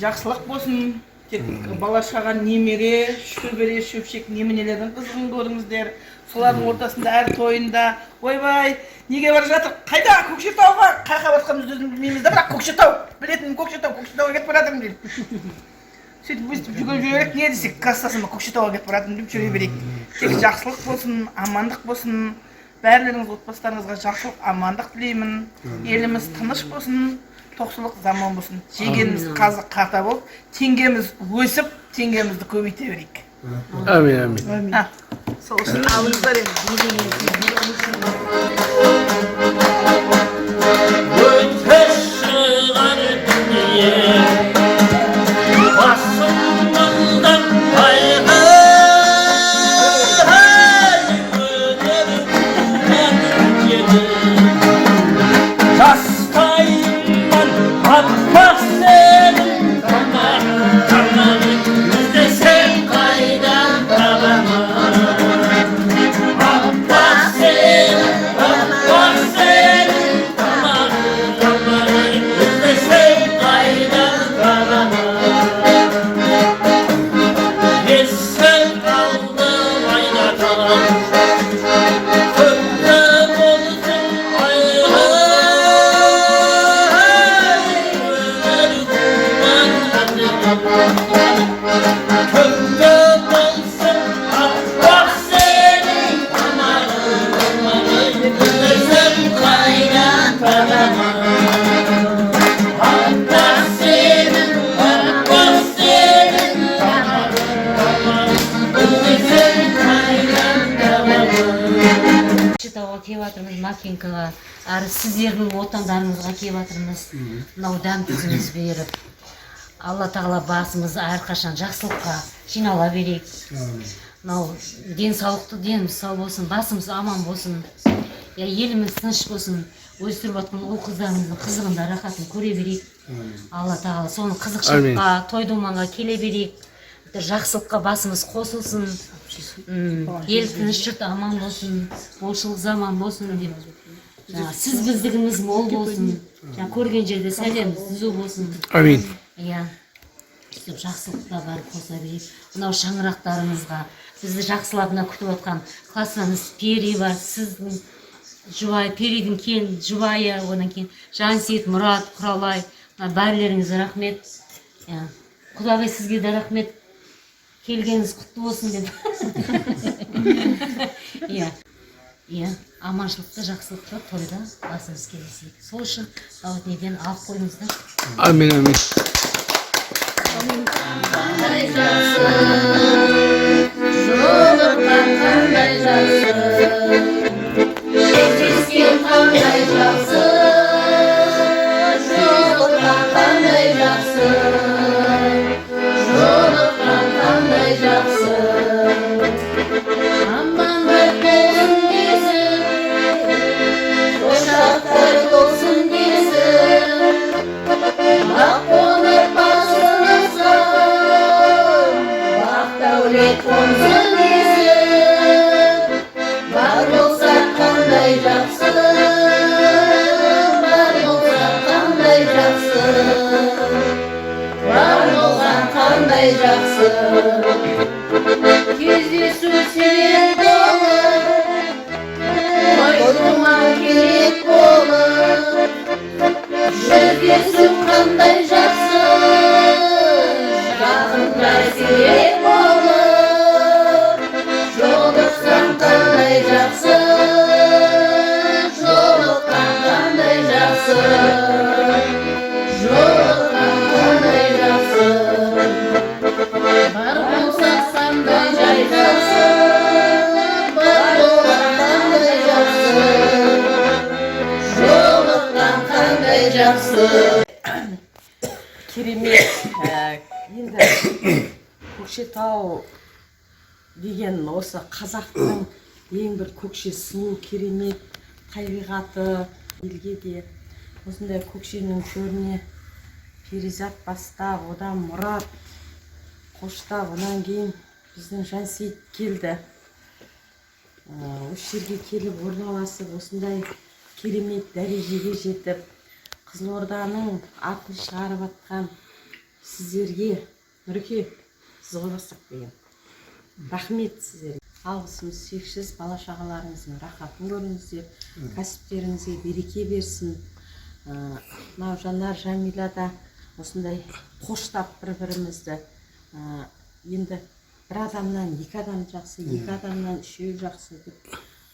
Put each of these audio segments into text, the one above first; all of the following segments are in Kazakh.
Жақсылық болсын. Тек бала шаға, немере, шөбере, шөпшек, неменелердің қызығын көріңіздер. Солардың ортасында әр тойында ойбай, неге бара жатыр, қайда, Көкшетауға, қай жаққа бара жатқанымызды өзіміз білмейміз да, бірақ Көкшетау білетінім, Көкшетау, Көкшетауға кетіп бара жатырмын деймін. Сөйтіп, өйстіп жүгіріп жүре берейік. Не десек, класстасым, Көкшетауға кетіп бара жатырмын деп жүре берейік. Тек жақсылық болсын, амандық болсын. Бәрілеріңіз, отбасыларыңызға жақсылық, амандық тілеймін. Еліміз тыныш болсын, тоқшылық заман болсын. Жегеніміз қазы қарта болып, теңгеміз өсіп, теңгемізді көбейте берейік. Әмин, әмин. Ha, сол үшін алыңыздар енді. Өте шығар дүние басымыздан қайғы, өнер жеті жастайымнан аппақ сенің тамағың, тамағың іздесем қайдан табамын? Аппақ сенің, аппақ сенің тамағың, тамағың іздесем қайдан табамын? Есік алды айна талам, құтты болсын айғай, өмір туған. Құтты болсын аппақ сенің тамағың, тамағың іздесем қайдан табамын? Аппақ сенің, аппақ сенің тамағың, тамағың іздесем қайдан табамын? Көкшетауға келіп жатырмыз, Макинкаға, әрі сіздердің отандарыңызға келіп жатырмыз. Мынау дәм тұзымыз беріп, Алла тағала басымыз әрқашан жақсылыққа жинала берейік. Мынау денсаулықты, деніміз сау болсын, басымыз аман болсын, я, еліміз тыныш болсын. Өсіріп жатқан ұл қыздарымыздың қызығын да, рахатын көре берейік. Алла тағала соны қызықшылыққа, той думанға келе берейік, жақсылыққа басымыз қосылсын. Ел тыныш, жұрт аман болсын, молшылық заман болсын деп, жаңағы сіз біздігіміз мол болсын, жаңа көрген жерде сәлеміміз түзу болсын. Әмин. Иә, сөйтіп жақсылықта барып қоса берейік. Мынау шаңырақтарыңызға бізді жақсылап мына күтіп отқан классымыз, Пери бар, сіздің жұбайы, Перидің келін жұбайы, одан кейін Жансейіт, Мұрат, Құралай, мына бәрілеріңізге рахмет. Иә, құдағи, сізге де рахмет, келгеніңіз құтты болсын деп. Иә, аманшылықта, жақсылықта, тойда басымыз кездесейік. Сол үшін мынау неден алып қойыңыздар. Әмин, әмин. Қандай жақсы, жолыққан қандай жақсы, кездескен қандай жақсы, жолыққан қандай жақсы, жолыққан қандай жақсы. Амандық болсын десіп, ошақтар толсын десіп, бақ қонып басыңызға, бақ дәулет қонсын десіп, бар болса қандай жақсы, бар болса қандай жақсы, бар болған қандай жақсы. Кездесу себеп болып, той думан керек болып, жүздесу қандай жақсы, жақындар сирек болып, жолықсаң қандай жақсы, жолыққан қандай жақсы, жолыққан қандай жақсы. Бар болса қандай жақсы, бар болған қандай жақсы, жолыққан қандай жақсы. Керемет. Енді Көкшетау деген осы қазақтың ең бір көкше, сұлу, керемет табиғаты. Елге де осындай Көкшенің төріне Перизат бастап, одан Мұрат қоштап, одан кейін біздің Жансейіт келді. Осы жерге келіп орналасып, осындай керемет дәрежеге жетіп, Қызылорданың атын шығарып жатқан. Сіздерге, Нұреке, сіз ғой бастап келген, рахмет сіздерге, алғысымыз шексіз. Бала шағаларыңыздың рахатын көріңіздер, кәсіптеріңізге береке берсін. Мынау Жанар, Жәмила да осындай қоштап бір бірімізді енді бір адамнан екі адам жақсы, екі адамнан үшеу жақсы деп,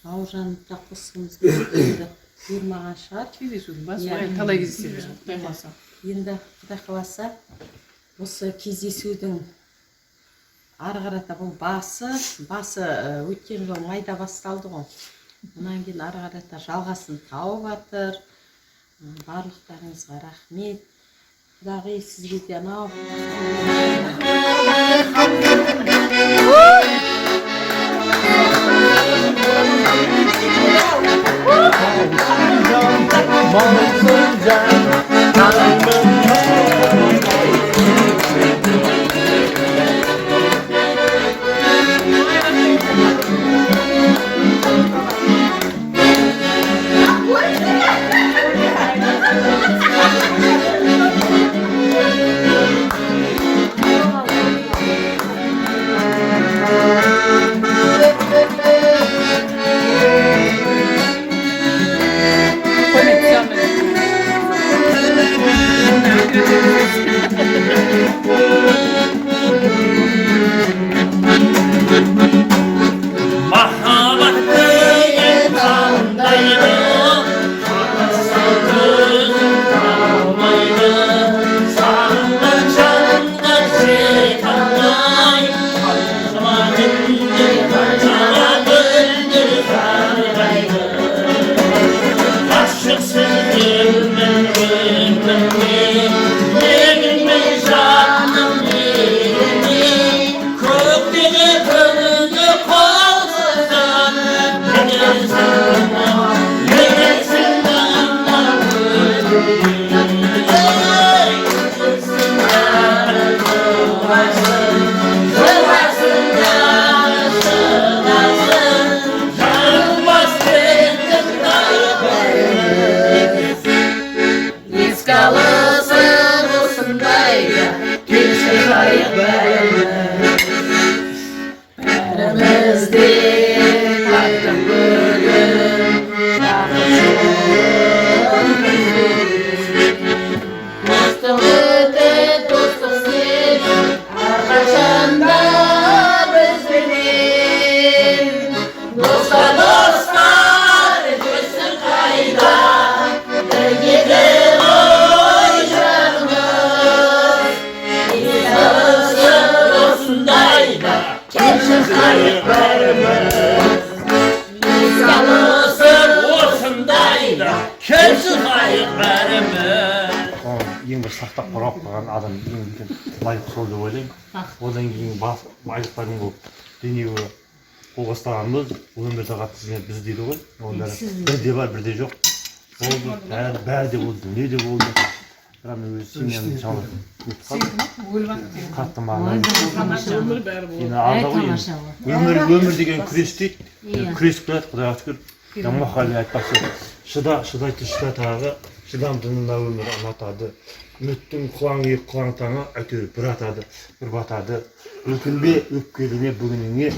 Бауыржанды да қосқымыз келеді, енді бұйырмаған шығар. Кездесудің басы Иә. ғой, талай кездесеміз, құдай қаласа. Енді құдай қаласа, осы кездесудің ары қарата бұл басы өткен жылы майда басталды ғой, одан кейін ары қарата жалғасын тауып жатыр. Барлықтарыңызға рахмет. Құдағи, сізге де анау Махаббат деген қандайды, көзің талмайды, сағынған жанға жете алмай, қаншама күндер, қаншама күндер сарғайды. Ғашықсың өмір өмірге, дегенмен жаным, дегенмен көктегі күнді қолсыздан негесің, негесің маған ей, жыласын да шыдасын, жарылмас кеттің. Еске алысып осындайда кеші жайық, бәріміз, бәріміз де таттық бүгін бақыт жолын іздеп. Достық өтіп, достық сезім әрқашанда бізбенен. Достар, достар, жүрсің қайда? Бірге ғой жағымыз. Осындайда кеші қайық бәріміз. Еске алысып осындайда кеші қайық бәріміз. Оны ең бір сақтап, қорғап қалған адам ең үлкен лайық сол деп ойлаймын. Одан кейін бас байлықтардың бұл дүниеге қолға ұстағанымыз, бұл өмірде қатты біз дейді ғой, оның бәрі бірде бар, бірде жоқ болды, бәрі, бәрі де болды, дүние де болды. Бірақ мен өз семьямды шамалы нетіп қалдым. Өліп жатыр деген. Қатты маған Өмір бәрі болды. енді алда ғой Тамаша енді. Өмір деген күрес дейді. Иә. Күресіп келеді, құдайға шүкір. Мұқағали айтпақшы, шыда, шыдайтын, шыда тағы, шыдамдыны мына өмір ұнатады. Үміттің құлаң иек құлаң таңы әйтеуір бір атады, бір батады. Өкінбе, өпкелеме бүгініңе,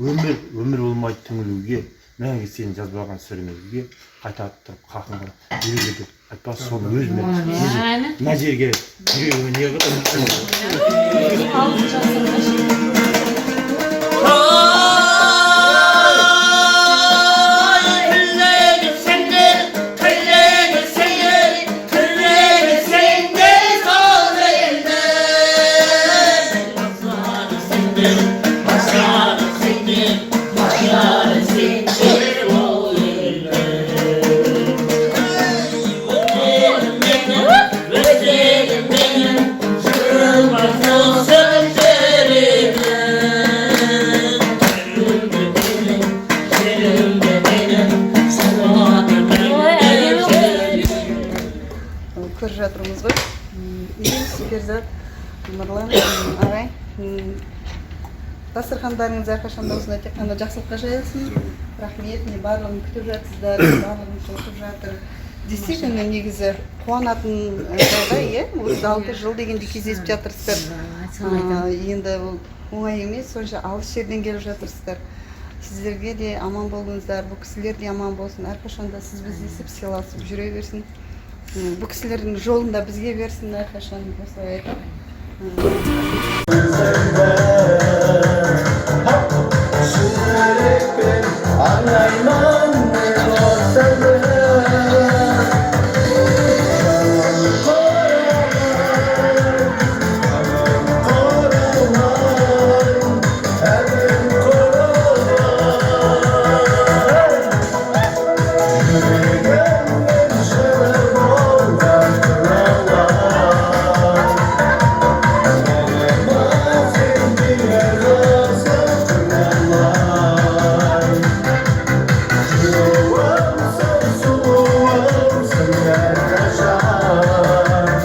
өмір өмір болмайды түңілуге, мәңгі сен жазбаған сүрінуге, қайта тұрып қақыңға жүруге деп айтпақшы, соны өзіме мына жерге, жүрегіме не қылып Ауыз жасырғыш. Ой, тілегі сендер, тілегі сендер, тілегі сендер сол елдің. Базары сендер, базары сендер, базары сендер ол елдің. Өтегім менің, өтегім менің, жырмас болсын жүрегім. Жерімде менің, жерімде менің, сағынады мәңгі жерім. Көріп жатырмыз ғой. Иіс, Перзат, Нұрлан ағай, дастархандарыңыз әрқашанда осындай тек қана жақсылыққа жайылсын. Рахмет, міне, барлығын күтіп жатсыздар, барлығын қосып жатыр. Действительно, негізі қуанатын жағдай, иә, 36 жыл дегенде кездесіп жатырсыздар. Айтсаң айтамын. Енді ол оңай емес, сонша алыс жерден келіп жатырсыздар. Сіздерге де аман болыңыздар, бұл кісілер де аман болсын, әрқашанда сіз біз десіп сыйласып жүре берсін. Бұл кісілердің жолын да бізге берсін әрқашан, осылай айтамын. Жүрекпен аңдаймын мен осыны. Құралай, әнім құралай. Жүрегіммен жылы болған құралай. Мұңыма сендей қызық құралай. Жылуымсың, сұлуымсың әрқашан.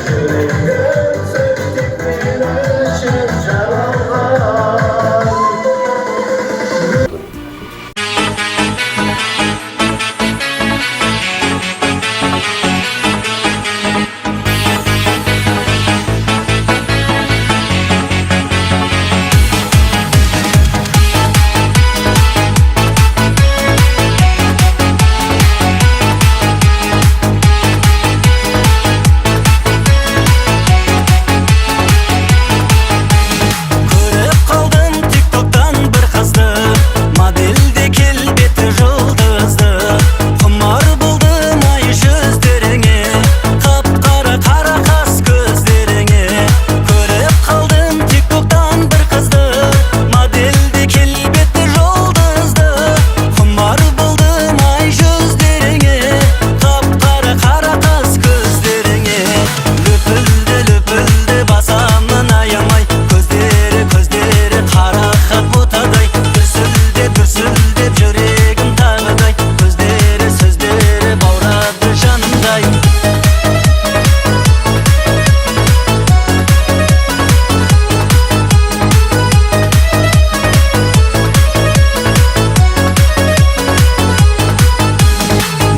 Жүрегімсің тек мен үшін жаралған. Көріп қалдым тиктоктан бір қызды, модельде келбеті жұлдызды. Құмар болдым ай жүздеріңе, қап қара қара қас көздеріңе. Көріп қалдым тиктоктан бір қызды, модельде келбеті жұлдызды. Құмар болдым ай жүздеріңе, қап қара қара қас көздеріңе. Лүпілді лүпілді басамын аямай, көздері, көздері қарақат ботадай. Дүрсілдеп, дүрсілдеп жүрегім тағыдай, көздері, сөздері баурады жанымдай.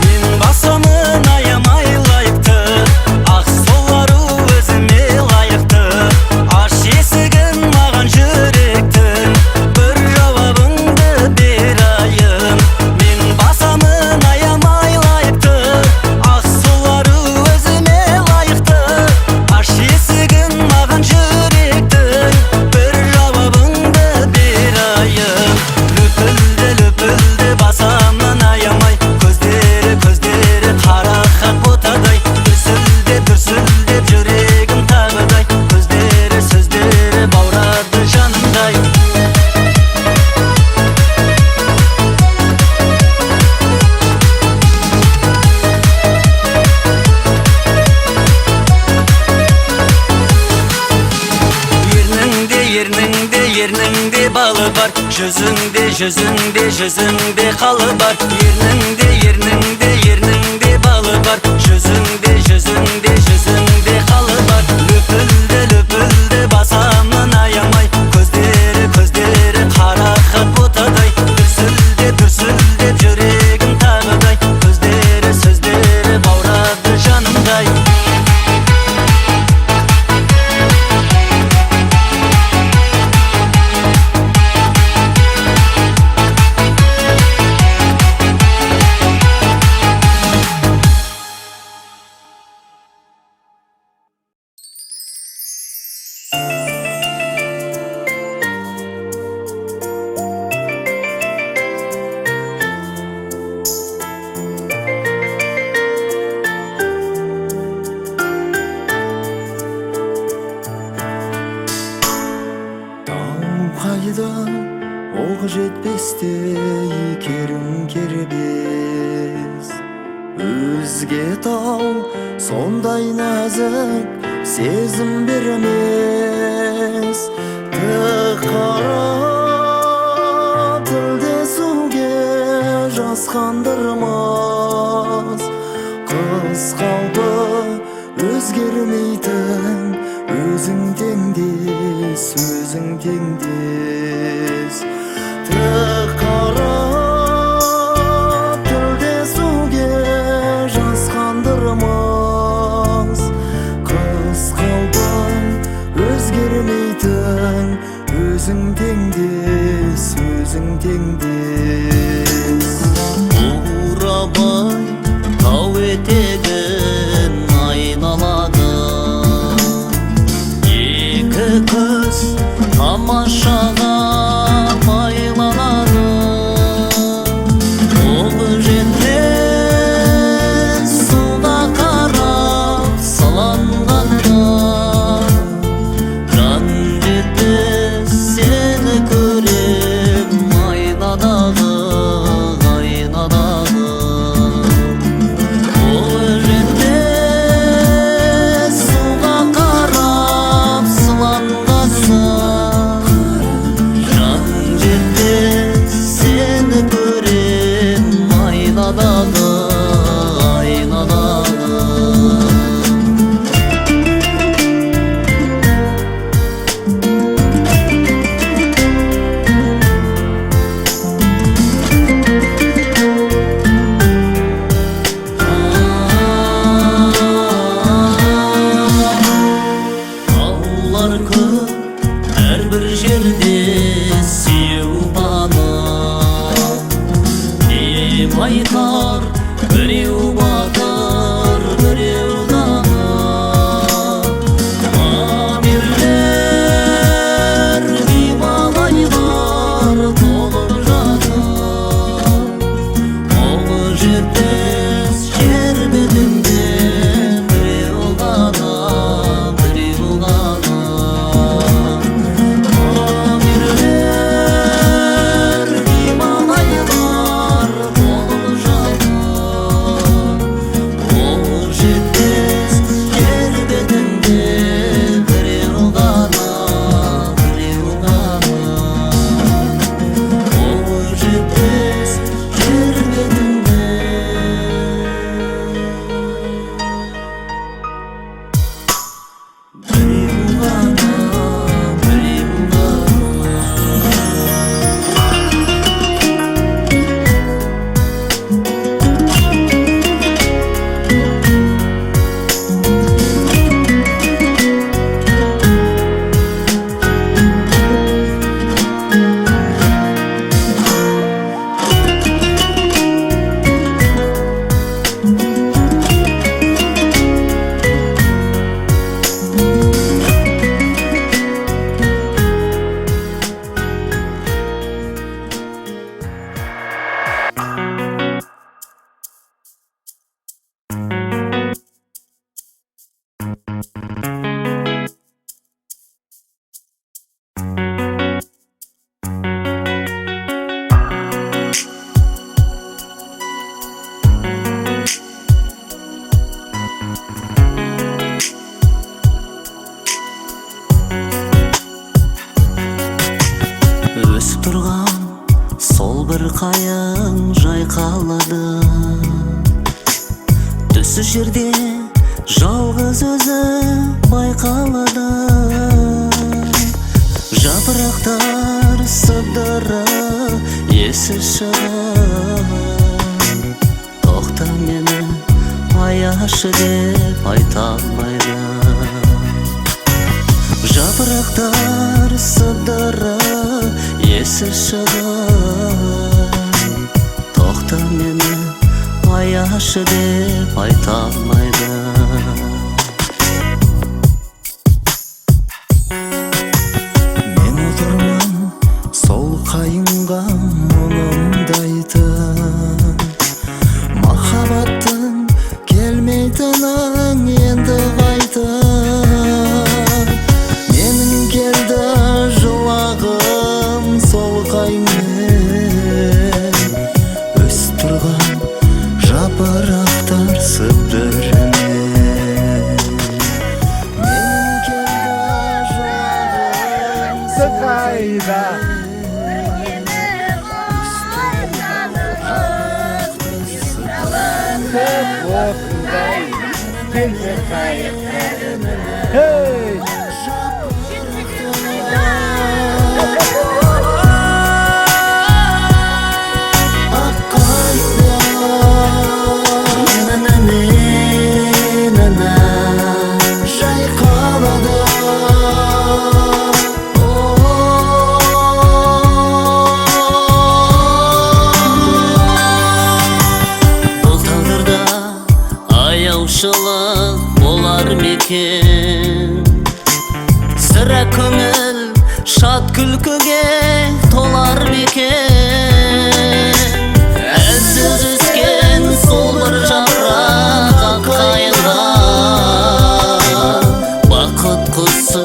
Мен басамын аямай лайықты, ақ солару өзіме лайықты. Аш есігін маған жүректің, бір жауабыңды бер айым. Мен басамын аямай лайықты, ақ солару өзіме лайықты. Аш есігін маған жүректің, бір жауабыңды бер айым. Лүпілді лүпілді басамын аямай, көздері, көздері қарақат ботадай. Дүрсілдеп, дүрсілдеп жүрегім тағыдай, көздері, сөздері баурады жанымдай. Ерніңде, ерніңде, ерніңде балы бар, жүзіңде, жүзіңде, жүзіңде қалы бар. Ерніңде, ерніңде, ерніңде балы бар, жүзіңде, жүзіңде, жүзіңде қалы бар. Лүпілді лүпілді басамын аямай, көздері, көздері қарақат ботадай. Дүрсілдеп, дүрсілдеп жүрегім тағыдай, көздері, сөздері баурады жанымдай. Тау қайда, оқ жетпестей керім кербез. Өзге тау сондай нәзік сезім бермес. Тік қарап тілдесуге жасқандырмас. Қыз қалпы өзгермейтін, өзің теңдес, өзің теңдес. Тік қарап тілдесуге Өзің теңдес, өзің теңдес. Бурабай тау етегін айналады. Екі көз тамашаға байланады. Ол жетпес суға қарап сыланғанда, жан жетпес сені көрем айнадағы, айнадағы. Ол жетпес суға қарап сыланғаса, жан жетпес сені көрем айнадағы, айнадағы. Таулар көп, әрбір жерде сүйеу баны. Деп айтар біреу батыр, біреу дана. Памирлер, Гималайлар толып жатыр. Қол жетпес жер бетінде біреу ғана, біреу ғана. Памирлер, Гималайлар толып жатыр. Қол жетпес жер бетінде біреу ғана, біреу ғана. Қол жетпес жер бетінде біреу ғана, біреу ғана. Өсіп тұрған сол бір қайың жайқалады. Түсі жерде жалғыз өзі байқалады. Жапырақтар сыбдыры есі шығып, тоқта, мені аяшы деп айта алмайды. Жапырақтар сыбдыры есі шығып, тоқта, мені аяшы деп айта алмайды. Мен отырмын сол қайыңға мұңымды айтып. Махаббаттың келмейтінін енді қайтып. Менің келді жылағым сол қайыңмен. Өсіп тұрған жапырақтар сыбдырымен. Менің келді жылағым сол Қайда? Осындай келсе қайықтар. Hey! На-на-на-на-на. Жайқалады. О, екен? Сірә көңіл шат күлкіге толар ма екен? Әлсіз өскен сол бір жапырақ ақ қайыңға бақыт құсы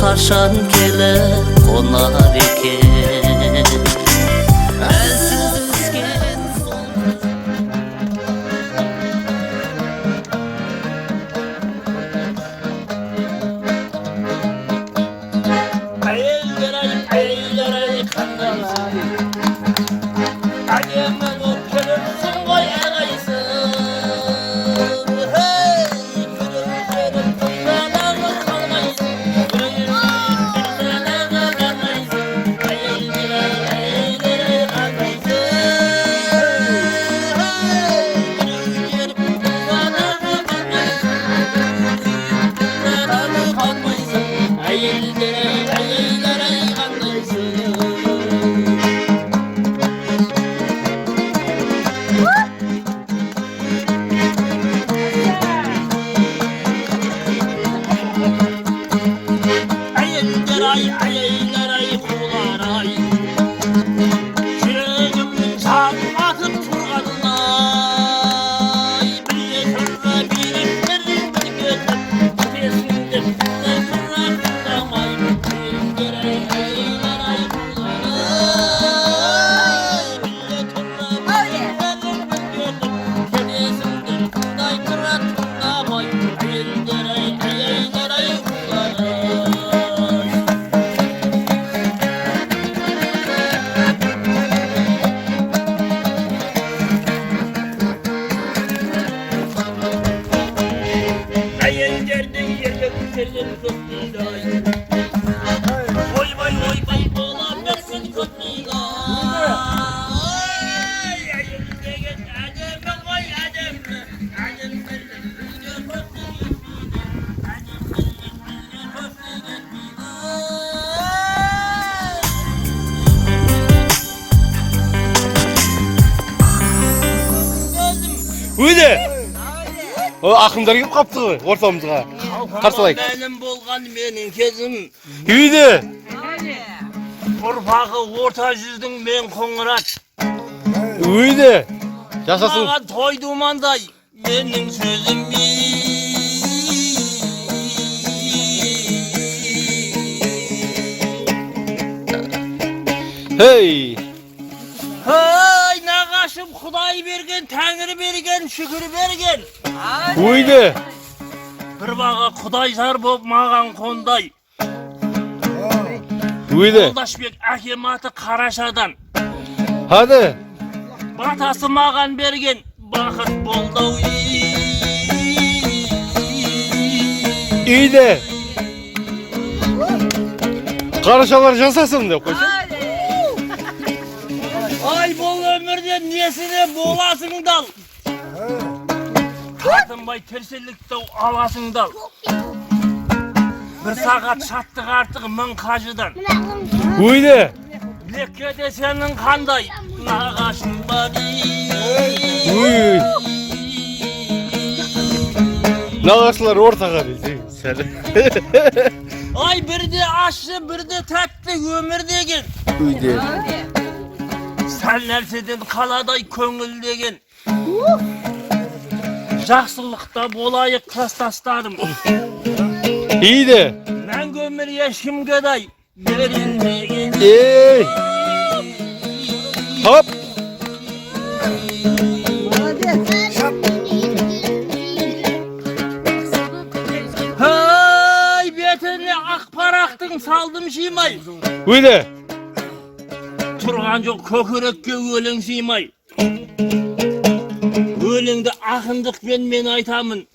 қашан келіп қонар екен? Әлсіз өскен сол. Әйелдер ай, әйелдер ай, қандайсың? Әдемі боп келіпсің ғой ағайсың. Hey, біреу көріп тыңдамағы қалмайсың. Біреу көріп тыңдамағы қалмайсың. Әйелдер ай, әйелдер ай, қандайсың? Hey, біреу көріп тыңдамағы қалмайсың. Тыңдамағы қалмайсың. Әйелдер ай, әйелдер ай, қандайсың? Әйелдер ай, әйелдер ай, қулар ай. Жүрегімнің жанын атып тұрғанын ай. Бірге тұрра биліктердің бірге тұр. Кетесің деп тыңдай тұра тыңдамай. Әйелдер ай, әйелдер ай, қулар ай. Бірге тұрра биліктердің бірге тұр. Кетесің деп тыңдай тұра тыңдамай. Әйелдер ай, әйелдер ай, қулар ай. Әйелдердің ерліктерін көп дейді ай. Ойбай, ойбай, бола берсін көп дейді ай. Әйел деген әдемі ғой, әдемі. Әдемілік бізге көптік етпейді. Әдемілік бізге көптік етпейді. Өйде! О, ақындар келіп қапты ғой ортамызға. Қарсы алайық. Мәлім болған менің кезім. Үйде! Ұрпағы орта жүздің мен Қоңырат. Үйде! Жасасын. Маған той думандай менің сөзім. Хей! Hey, нағашым Құдай берген, Тәңір берген, шүкір берген. Үйде! Бір баға Құдай жар боп маған қондай. Үйде! Жолдашбек әкем аты Қарашадан. Hadi! Батасы маған берген бақыт болды ау. Үйде! Қарашалар жасасын деп қойса. Ай, бұл өмірде несіне боласың дал? Тартынбай тіршілікті аласың дал. Бір сағат шаттық артық мың қажыдан. Үйде! Меккеде сенің қандай нағашың бар? Уй! Нағашылар ортаға десең сәл. Ай, бірде ащы, бірде тәтті өмір деген. Үйде. Сәл нәрседен қаладай көңіл деген. Жақсылықта болайық, кластастарым. Үйде! Мәңгі өмір ешкімге дай берілмеген. Ей! Хоп! Молодец. Hey, бетіне ақ парақтың салдым жимай. Үйде! Тұрған жоқ көкірекке өлең сыймай. Өлеңді ақындықпен мен айтамын.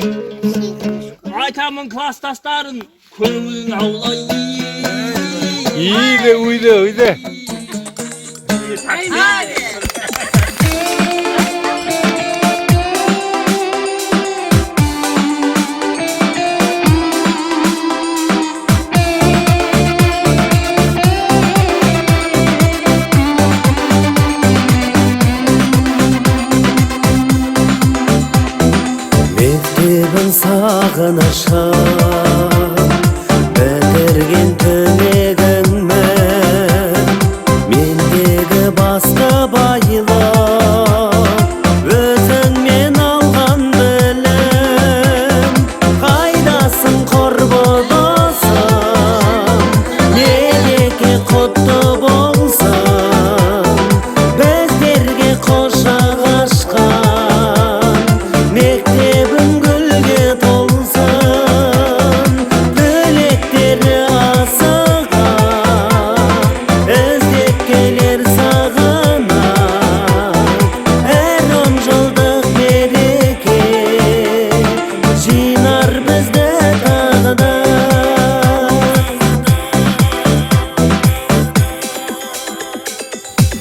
Айтамын кластастарын көңілін аулай. Үйде, үйде, үйде. Мектебім сағынышым.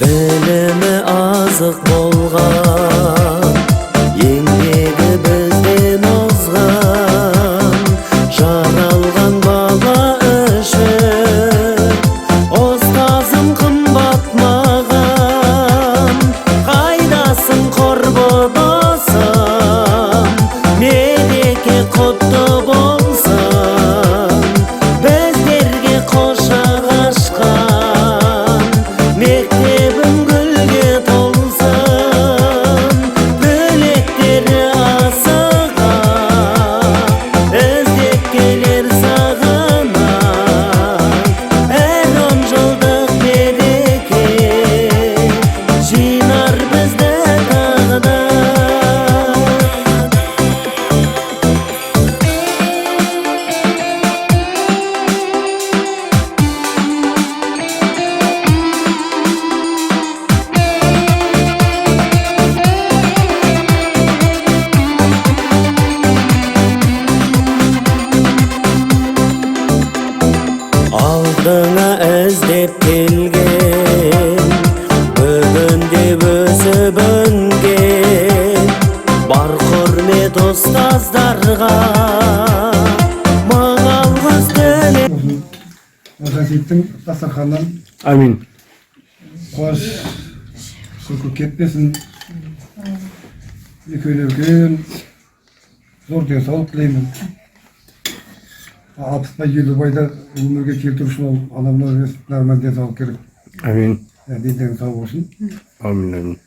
Білімі азық болған, еңбегі бізден озған. Жаралған бала үшін ұстазым қымбат маған. Қайдасың, құрбы досым, мереке құтты болсын. Біздерге құшақ ашқан мектебім гүлге толсын. Түлектері асыға іздеп келер сағына. Әр 10 жылдық мереке жинар бізді тағы да. Алдыңа іздеп келген, бүгінде өсіп өнген, бар құрмет ұстаздарға, мың алғыс тіле. Жансейіттің дастарханынан Әмин. Қуаныш, күлкі кетпесін. Екеуіне үлкен зор денсаулық тілеймін. 60 ба, 50 байда өмірге келтіру үшін ол анау мынау емес, нормальный денсаулық керек. Әмин. Иә, дендерің сау болсын. Әмин, әмин.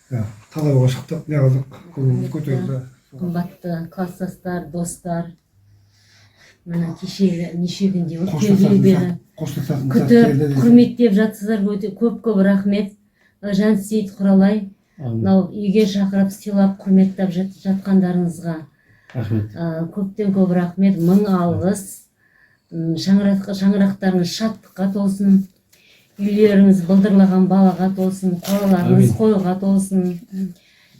Иә, талауға шықтық, не қылдық, көңіліміз көтерілді. Қымбатты класстастар, достар, міне, кеше неше күнде өткелгелі бері қоштасатын сәт күтіп келді дейсің. Құрметтеп жатсыздар, өте көп көп рахмет. Жансейіт, Құралай, мынау үйге шақырып, сыйлап, құрметтеп жатқандарыңызға Рахмет. Көптен көп рахмет, мың алғыс. Шаңырақтарыңыз шаттыққа толсын, үйлеріңіз былдырлаған балаға толсын, қораларыңыз Әмин. қойға толсын,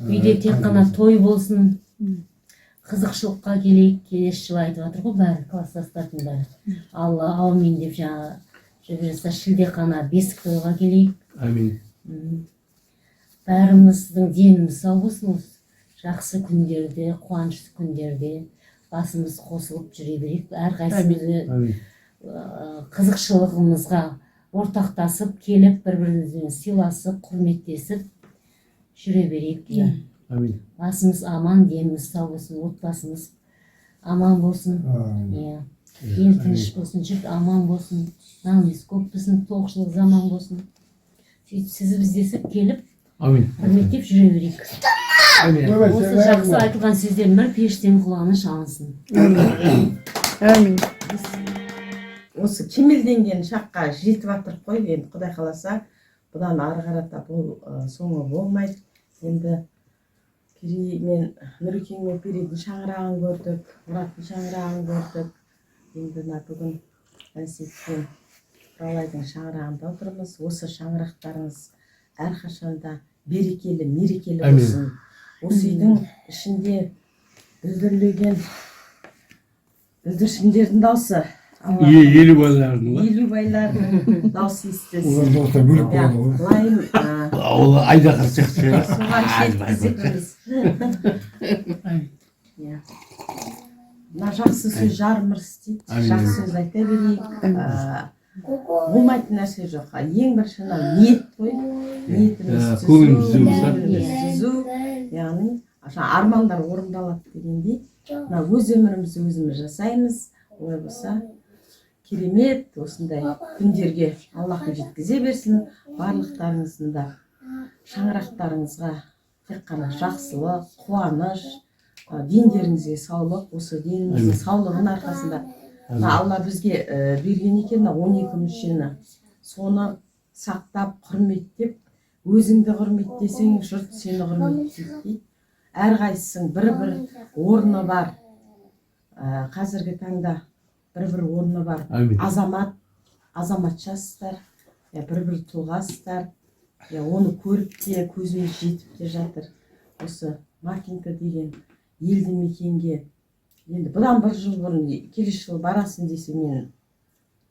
үйде тек қана той болсын. Қызықшылыққа келейік келесі жылы, айтып жатыр ғой бәрі, класстастардың бәрі, Алла аумин деп жаңағы жүріп жатса, шілдехана, бесік тойға келейік. Әмин. Бәріміздің деніміз сау болсын. Осы жақсы күндерде, қуанышты күндерде басымыз қосылып жүре берейік, әрқайсымыз Әмин. Қызықшылығымызға ортақтасып келіп, бір бірімізбен сыйласып, құрметтесіп жүре берейік, иә. Әмин. Басымыз аман, деніміз сау болсын, отбасымыз аман болсын, иә, ел тыныш болсын, жұрт аман болсын, нанымыз көп болсын, тоқшылық заман болсын. Сөйтіп сіз іздесіп келіп, Әмин. құрметтеп жүре берейік. Әмин. Осы жақсы айтылған сөздердің бәрі періштенің құлағына шалынсын. Әмин. Осы кемелденген шаққа жетіп жатырық қой енді. Құдай қаласа, бұдан ары қарата бұл соңы болмайды енді. Пери мен Нұрекең мен Перидің шаңырағын көрдік, Мұраттың шаңырағын көрдік, енді мына бүгін Әнсейіт пен Құралайдың шаңырағында отырмыз. Осы шаңырақтарыңыз әрқашанда берекелі, мерекелі Әмин. болсын. Осы үйдің ішінде бүлдірлеген бүлдіршіндердің даусы 50 байлардың ғой. 50 байлардың дауысы естілсін. Олардың дауыстары бөлек Иә, болады ғой. Лайым Ол айдаһар сияқты. Соған жеткіземіз. Иә, мына жақсы сөз жарым ырыс дейді. Әмин. Жақсы сөз айта берейік. Болмайтын нәрсе жоқ. Ең бірінші мынау ниет қой, ниетіміз Иә, түзу, көңіліміз түзу болса. көңіліміз түзу, яғни жаңа армандар орындалады дегендей, мына өз өмірімізді өзіміз жасаймыз. Олай болса, керемет осындай күндерге Аллахым жеткізе берсін. Барлықтарыңыздың да шаңырақтарыңызға тек қана жақсылық, қуаныш, дендеріңізге саулық. Осы деніміздің саулығының арқасында мына Алла бізге берген екен мына 12 мүшені, соны сақтап, құрметтеп, өзіңді құрметтесең, жұрт сені құрметтейді дейді. Әрқайсысының бір бір орны бар. Қазіргі таңда бір бір орны бар. Әмин. Азамат, азаматшасыздар, иә, бір бір тұлғасыздар, иә, оны көріп те, көзіміз жетіп те жатыр. Осы Макинка деген елді мекенге енді бұдан бір жыл бұрын келесі жылы барасың десе, мен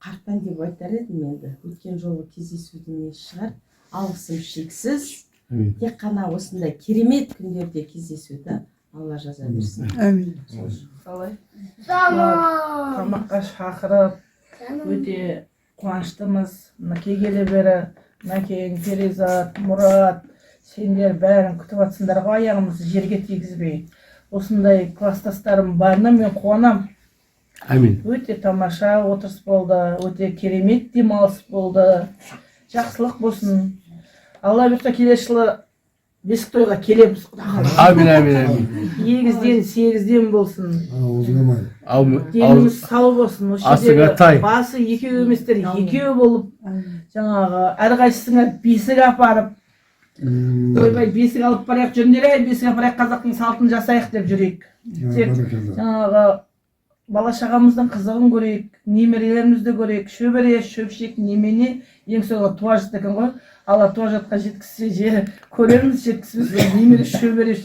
қартаң деп айтар едім. Енді өткен жолғы кездесудің несі шығар. Алғысым шексіз. Әмин. Тек қана осындай керемет күндерде кездесуді Алла жаза берсін. Әмин. Қалай? Тамаққа шақырып, өте қуаныштымыз. Мына келгелі бері Мәкең, Перизат, Мұрат, сендер бәрін күтіп жатсыңдар ғой аяғымызды жерге тигізбей. Осындай класстастарым барына мен қуанам. Әмин. Өте тамаша отырыс болды, өте керемет демалыс болды. Жақсылық болсын. Алла бұйыртса, келесі жылы бесік тойға келеміз, құда қаласа. Әмин, әмин, әмин. Егізден, сегізден болсын. Аузыңа май. Деніміз сау болсын. Осы Асыңа жердегі тай. басы екеу еместер, екеу болып, жаңағы әрқайсысыңа бесік апарып, ойбай, бесік алып барайық, жүріңдер, ей, бесік апарайық, қазақтың салтын жасайық деп жүрейік. Тек жаңағы бала шағамыздың қызығын көрейік, немерелерімізді көрейік, шөбере, шөпшек, немене, ең соңғы туа жатты екен ғой. Алла туа жатқа жеткізсе, же көреміз, жеткізбесе, немере, шөбере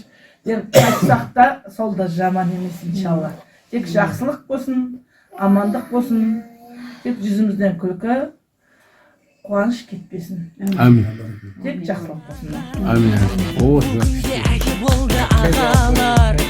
деп қайтсақ та, сол да жаман емес, иншалла. Тек жақсылық болсын, амандық болсын, тек жүзімізден күлкі, қуаныш кетпесін. Әмин. Тек жақсылық болсын. Әмин. О, Әке болды ағалар.